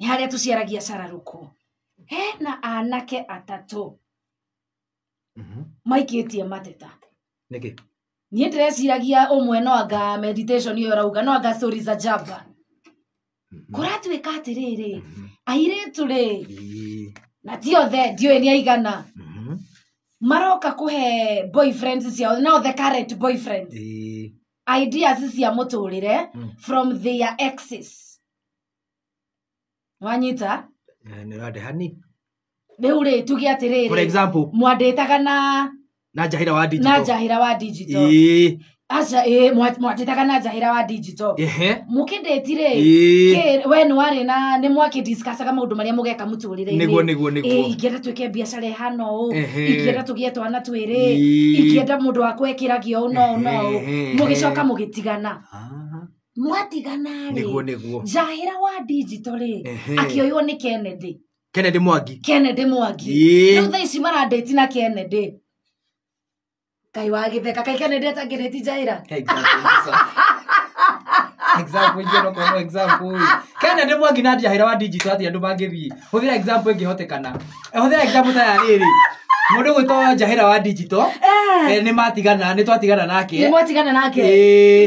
Nĩ harĩa tũciaragia cararũkũ. Hena anake atatũ maikĩtie mateta. Nĩkĩ? Niĩ ndĩreciragia ũmwe no anga meditation ĩyo ũrauga, no anga stories za jaba. Kũratuĩka atĩrĩrĩ, airĩtu rĩ, na ti othe, ndiũĩ nĩ aigana, maroka kũhe boyfriends ciao, no the current boyfriends, ideas cia mũtũrĩre from their exes. Wanyita? Nĩ ũrandehani. Rĩu rĩ, tuge atĩrĩrĩ, For example, mwandĩtaga na na Njahĩra wa digital. Na Njahĩra wa digital. Aca, ĩĩ, mwandĩtaga na Njahĩra wa digital. Mũkĩndĩti rĩ, kĩ we nĩ warĩ na nĩ mwakĩdiscussaga maũndũ marĩa mũgeka mũtũrĩre-inĩ. Nĩguo, nĩguo, nĩguo. Ĩĩ, ingĩenda twĩke biacara ĩhana ũũ, ingĩenda tũgĩe twana twĩrĩ, ingĩenda mũndũ wakwa ekĩragio ũũ na ũũ na ũũ. Mũgĩcoka mũgĩtigana. Mwatigana rĩ, Nĩguo, nĩguo. Njahĩra wa digital rĩ, akĩoywo nĩ Kennedy. Kennedy Mwangi. Kennedy Mwangi. Rĩu thaa ici marandĩti na Kennedy. Ngai wa gĩtheka, kaĩ Kennedy atangĩrĩti Njahĩra? Example, example, ingĩ onokorwo no example. Kennedy Mwangi na Njahĩra wa digital atĩ andũ mangĩthiĩ. Hũthĩra example ĩngĩhotekana. Hũthĩra example ta ya rĩrĩ. Mũndũ gwĩtwo Njahĩra wa digital, nĩ matigana, nĩ twatigana nake. Nĩ mwatigana nake.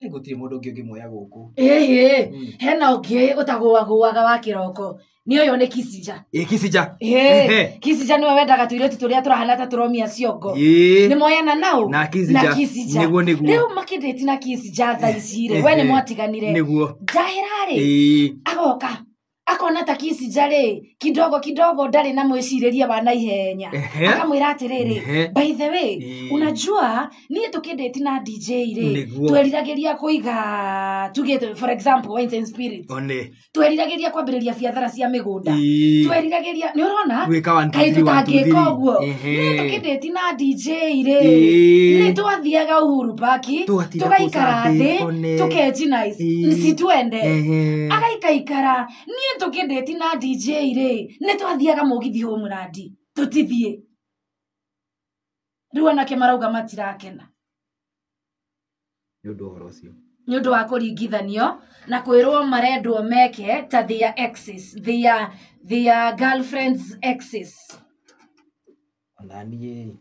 Nĩ gũtirĩ mũndũ ũngĩ ũngĩmuoya gũkũ. Ĩhĩ, hena ũngĩ ũtagũagũaga wa kĩroko. Nĩ ũyũ nĩ Kisija. Ĩ, Kisija. Ĩhĩ, Kisija nĩwe wendaga tũirĩtu tũrĩa tũrahana ta tũromia ciongo. Nĩ moyana nao? Na Kisija. Na Kisija. Nĩguo, nĩguo. Rĩu makĩndĩti na Kisija thaa ici rĩ, we nĩ mwatiganire. Nĩguo. Njahĩra rĩ, agoka akona ta Kisija rĩ, kidogo kidogo ndarĩ na mwĩcirĩrie wa naihenya. Akamwĩra atĩrĩrĩ, by the way, unajua niĩ tũkĩndĩti na DJ rĩ, tweriragĩria kũiga, tuge for example, Wines and Spirits. One. Tweriragĩria kwambĩrĩria biathara cia mĩgũnda. Tweriragĩria, nĩ ũrona? Gwĩka one, two, Kaĩ three, one, two, tũtangĩka three. ũguo. Niĩ tũkĩndĩti na DJ rĩ, nĩ twathiaga Uhuru Park, Tũgatinda tũgaikara kũu thĩ, Sunday, one. tũkenji nice, situende. Agaikaikara, niĩ tũkĩndĩti na DJ rĩ, nĩ twathiaga mũgithi Homeland, tũtithiĩ. Rĩu anake marauga matirakena. Nĩ ũndũ wa ũhoro ũcio. Nĩ ũndũ wa kũringithanio na kwĩrwo marendwo meke ta their exes, their girlfriends exes. Ona niĩ,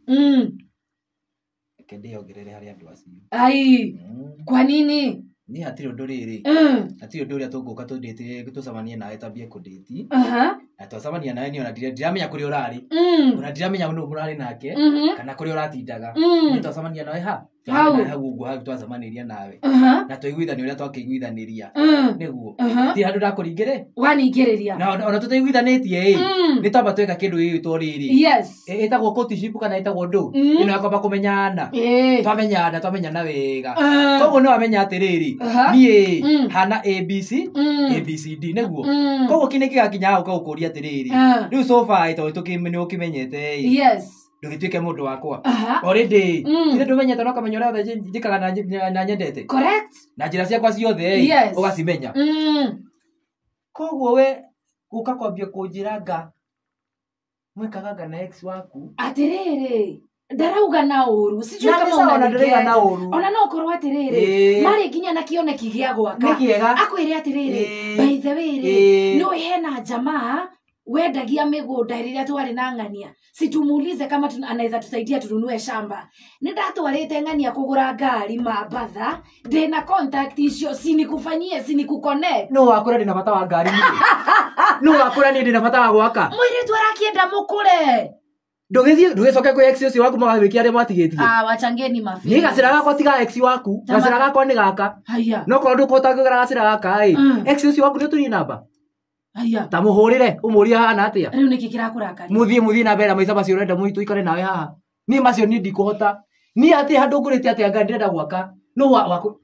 reke ndĩyongerere harĩ andũ acio. Ai, kwa nini? Niĩ hatirĩ ũndũ rĩrĩ. Hatirĩ ũndũ ũrĩa tũngũka tũndĩte, tũcemanie nawe twambie kũndĩti. Na twacemania nawe niĩ ona ndiramenya kũrĩa ũrarĩ. Ona ndiramenya nũ mũrarĩ nake, kana kũrĩa ũratindaga. Niĩ twacemania nawe ha? Hau. Twacemania hau ũguo, hau twacemanĩria nawe. Na twaiguithania ũrĩa twakĩiguithanĩria. Nĩguo. Ti handũ ndakũringĩrĩ? Waningĩrĩria. Na ona tũtaiguithanĩtie ĩ, nĩ twamba tweka kĩndũ gĩgwĩtwo rĩrĩ. Ĩtagwo courtship kana ĩtagwo ndũ? Ĩno ya kwamba kũmenyana. Twamenyana, twamenyana wega. Koguo nĩ wamenya atĩrĩrĩ, niĩ hana A B C, A B C D, nĩguo? Koguo kĩnĩ kĩgakinya hau ũgũkũria atĩrĩrĩ, rĩu so far ĩ, tondũ nĩ ũkĩmenyete ĩ. Ndũgĩtuĩke mũndũ wakwa. Already, ithe ndũmenyete no ũkamenya ũrĩa othe njĩkaga na nyendete. Na njĩra ciakwa ciothe ĩ, ũgacimenya. Koguo we gũka kwambia kũnjĩra nga mwĩkaga nga na ex waku. Atĩrĩrĩ, ndarauga na ũru, sijui Na kama nĩ sawa, una na ndĩrauga na regret. ũru. Ona no ũkorwo atĩrĩrĩ, marĩ nginya na kĩoneki gĩa gwaka. Nĩ kĩega. Akwĩre atĩrĩrĩ, by the way rĩ, nĩ ũĩ hena jamaa wendagia mĩgũnda rĩrĩa twarĩ na ng'ania. Situmuulize kama anaweza tusaidia tununue shamba. Nĩ ndatwarĩte ng'ania kũgũra ngari Mambatha, ndĩna contact icio, sinikufanyie, sinikuconnect. No wakũra ndĩna bata wa ngari niĩ. No wakũra niĩ ndĩna bata wa gwaka. Mũirĩtu arakĩenda mũkũre. Ndũgĩthiĩ, ndũgĩcoke kwĩ ex ũcio waku magagwĩkia arĩa mwatigĩtie. Ah, wachangeni mafi. Niĩ gacĩra gakwa tiga ex waku, Tama- gacĩra gakwa nĩ gaka. Haya. No korwo ndũkũhota kũgera gacĩra gaka ĩ, ex ũcio waku nĩ ũtũrie namba? Haya. Ta mũhũrĩre, ũmũrie hana atĩa? Rĩu nĩkĩ kĩrakũrakaria? Mũthiĩ, mũthiĩ na mbere na maica macio ũrenda mũitũ ikare nawe haha. Niĩ macio niĩ ndikũhota. Niĩ hatirĩ handũ ngũrĩte atĩa ngari ndĩrenda gwaka. No waku.